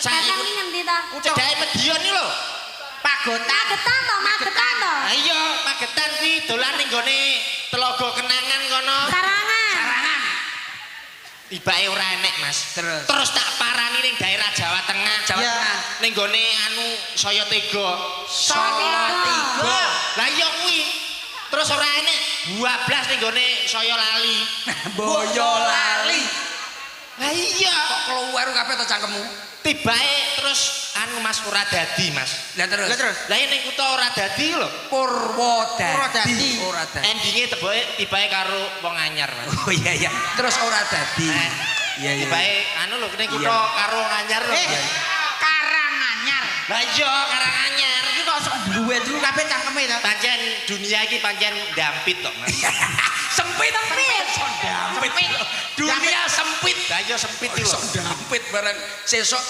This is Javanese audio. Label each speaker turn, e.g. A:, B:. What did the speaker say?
A: Pucake
B: Batang
A: iku
B: ki ngendi ta?
A: cedhake Medion iki lho.
C: Pagotan.
B: Magetan to, Magetan to.
A: Lah iya, Magetan kuwi dolan ning gone Telaga Kenangan kono.
B: Sarangan.
C: Sarangan.
A: Tibake ora enek, Mas.
C: Terus?
A: Terus tak parani ning daerah Jawa Tengah.
C: Jawa
D: Iya.
C: Tengah.
A: Ning gone anu Saya Tega.
C: Salatiga.
A: Lah iya kuwi. Terus ora enek 12 ning gone Saya Lali.
C: Boyolali.
A: Lah iya.
C: Kok keluar kabeh to cangkemmu?
A: Tibake terus anu, Mas, ora dadi, Mas.
C: Lah terus.
D: Lah terus.
A: Lah ning kutha ora dadi lho.
C: Purwodadi.
D: Purwodadi.
C: Ora dadi.
A: Endinge teboke tibake karo wong anyar, Mas.
C: Oh iya. Terus ora dadi.
A: Eh,
C: Iya.
A: Tibake anu lho ning kutha karo wong anyar lho.
D: Eh, Karanganyar.
A: Lah iya, Karanganyar.
D: Iki kok sok duwe dulu kabeh cangkeme ta.
A: Pancen dunia iki pancen dampit tok, Mas.
C: Sempit.
B: Sempit.
C: Dampit. Dunia sempit.
A: Lah iya sempit iki lho.
C: Sok dampit bareng sesuk.